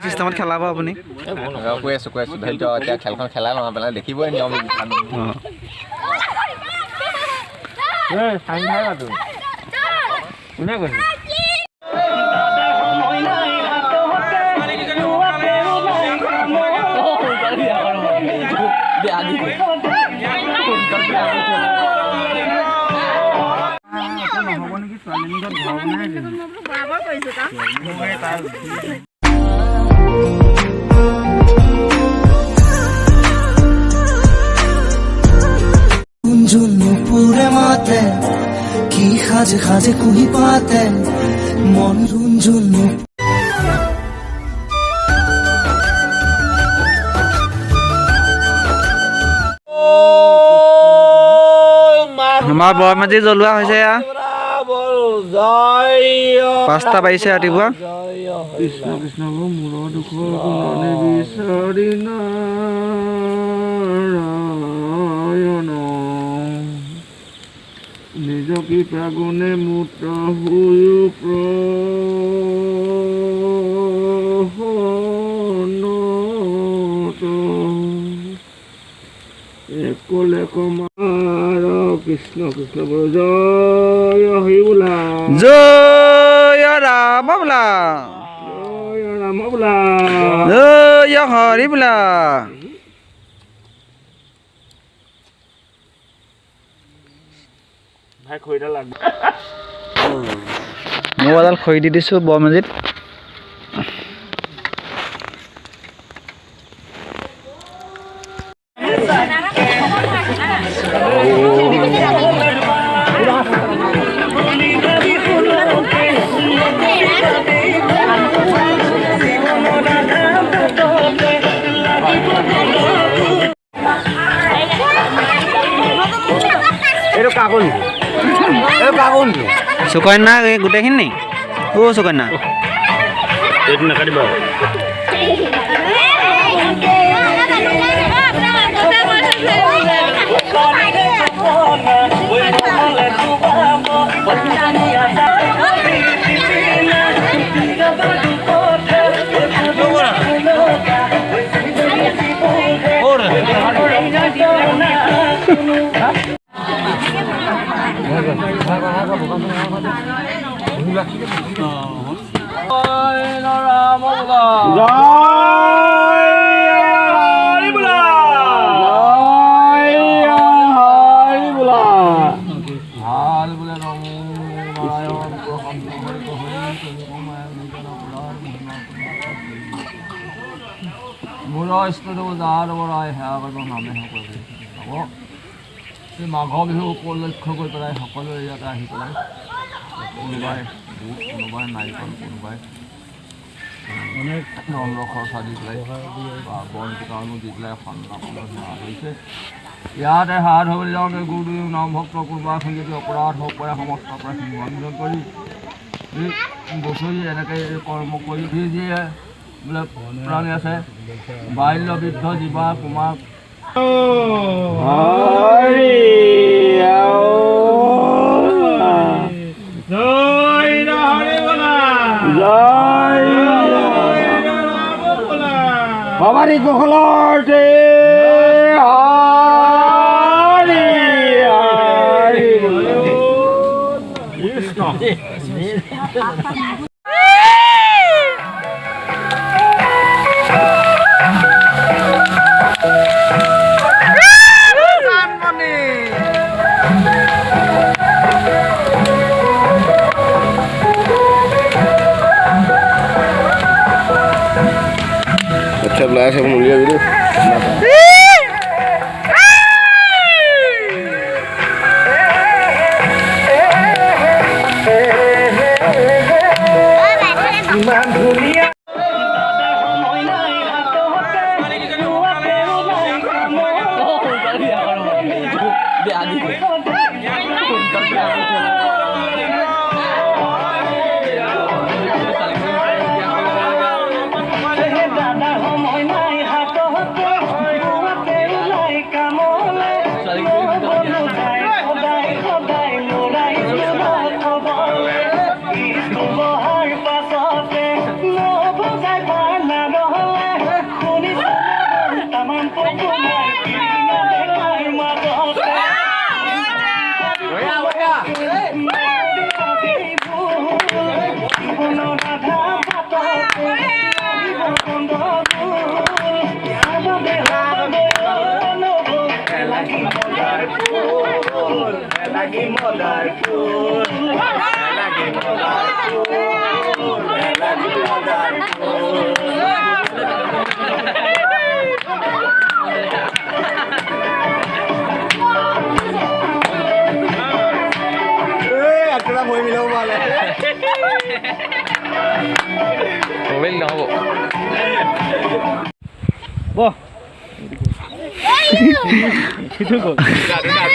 চিষ্টেমত খেলাব আপুনি। কৈ আছো, কৈ আছো, ধৈৰ্য। এতিয়া খেলখন খেলা নহয়, পেলাই দেখিবই নিয়ম। কোনে কৈছে? নুপুৰে মাতে কি সাজে সাজে কুহি পাতে মন ঝুনঝুন। আমাৰ বৰমাজি জ্বলোৱা হৈছে। এয়া 5টা বাজিছে ৰাতিপুৱা। কৃষ্ণ কৃষ্ণ, মূৰৰ দুখৰ গুণনে বিচাৰি নাৰায়ণ, নিজ কৃপা গুণে মূৰ্ত হৈ প্ৰসন্নত একলে কমাৰ। কৃষ্ণ কৃষ্ণ, বল জয় হৰি বোলা, জয় ৰাম বোলা, জয় ৰাম বোলা, জয় হৰি বোলা। ভাই, খৰিডাল লাগব। মই এডাল খৰি দি দিছোঁ বৰমাজিত। এইটো কাকোন, এইটো কাকোন। সুকন্যা, এই গোটেইখিনি নি? অ' সুকন্যা, এইটো নাকাটিবা। জয় বোলা, জয় হৰি বোলা। মোৰ যাৰ সেৱা কৰিব নামে হ'ব। এই মাঘ বিহু উপলক্ষ্য কৰি পেলাই সকলোৱে ইয়াতে আহি পেলাই কোনোবাই বুট, কোনোবাই নাৰিকল, কোনোবাই অনেক নন্দ খৰচা দি পেলাই বা বন্তি কাৰণো দি পেলাই সন্তানসকলৰ সেৱা কৰিছে। ইয়াতে হাত ধৰিবলৈ যাওঁতে গুৰু নামভক্ত কোনোবা এখন যদি অপৰাধ হ'ব পাৰে, সমস্ত পৰা সিংহাঞ্জন কৰি এই বছৰি এনেকৈ এই কৰ্ম কৰি যি যিয়ে বোলে প্ৰাণী আছে, বাল্য বৃদ্ধ জীৱা কুমাৰ। হৰি জয় হৰি বোলা, জয় ভবানী কুশলৰ হৰি হৰি কৃষ্ণ। আচ্ছা, ওলাই আছে, উলিয়াবি দেই। ইমান ধুনীয়া। সদায় সদায় লৰাই বহ।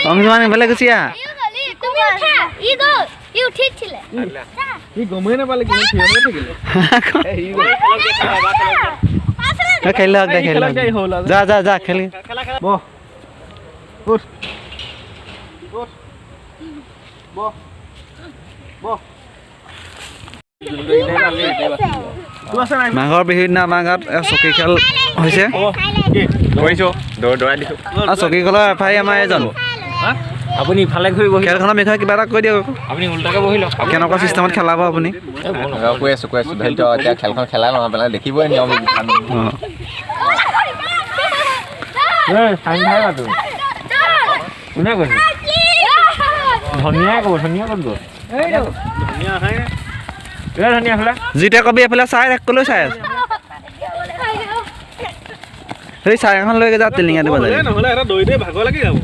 অংশুমান এইফালে গুচি আহা। খেলি হওক দে, খেলি হওক, যা যা যা খেলি। বহ, উঠ, উঠ, বহ, বহ। মাঘৰ বিহুৰ দিনা আমাৰ গাঁৱত চকী খেল হৈছে। কৰিছোঁ, দৌৰাই দিছোঁ। আৰু চকী খেলৰ এফাই আমাৰ এজন। আপুনি ইফালে ঘূৰি বহি খেলখনৰ বিষয়ে কিবা এটা কৈ দিয়ক। আপুনি উল্টাকে বহি লওক। কেনেকুৱা চিষ্টেমত খেলাব আপুনি? কৈ আছোঁ, কৈ আছোঁ। ধৰি লওক এতিয়া খেলখন খেলা নহয় পেলাই দেখিবই নিয়ম। কোনে কৈছে? ধনিয়া ক'ব, ধনিয়া ক'ত গ'ল? ধনিয়া ফালে যিটোৱে কবি এইফালে চাই থাক, ক'লৈ চাই আছে? সেই চাই এখন লৈ যা, টিলিঙা দিব যায়। নহ'লে এটা দৌৰি দৌৰি ভাগৰ লাগি যাব।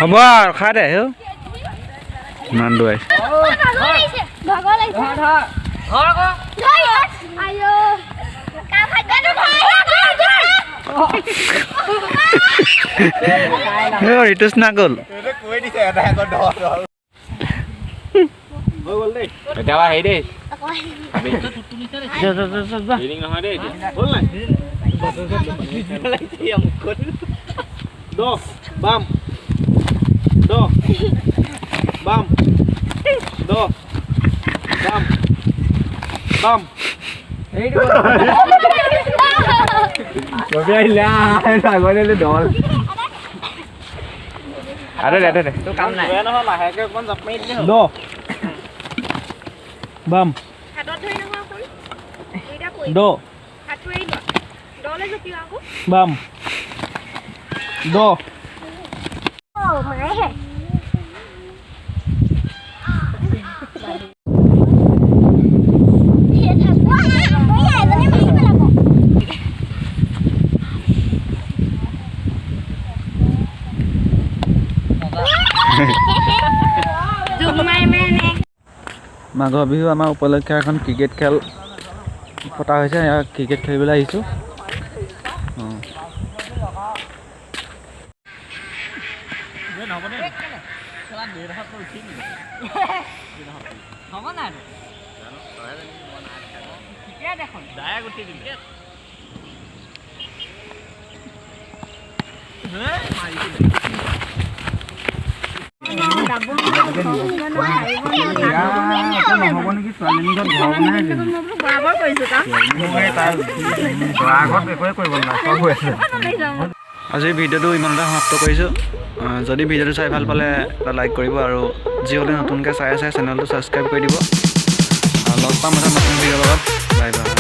হ'ব আৰু খাই দে। ইমান দৌৰাইছে। ঋতুস্না গ'ল। বাম, দ, বাম, দ, বাম, বাম। দ, বাম, দ, বাম, দ। মাঘৰ বিহু আমাৰ উপলক্ষে এখন ক্ৰিকেট খেল পতা হৈছে। ইয়াত ক্ৰিকেট খেলিবলৈ আহিছোঁ। আজিৰ ভিডিঅ'টো ইমানতে সমাপ্ত কৰিছোঁ। যদি ভিডিঅ'টো চাই ভাল পালে এটা লাইক কৰিব আৰু যিসকলে নতুনকৈ চাই আছে চেনেলটো ছাবস্ক্ৰাইব কৰি দিব। লগ পাম এটা নতুন ভিডিঅ'ৰ লগত। Bye bye.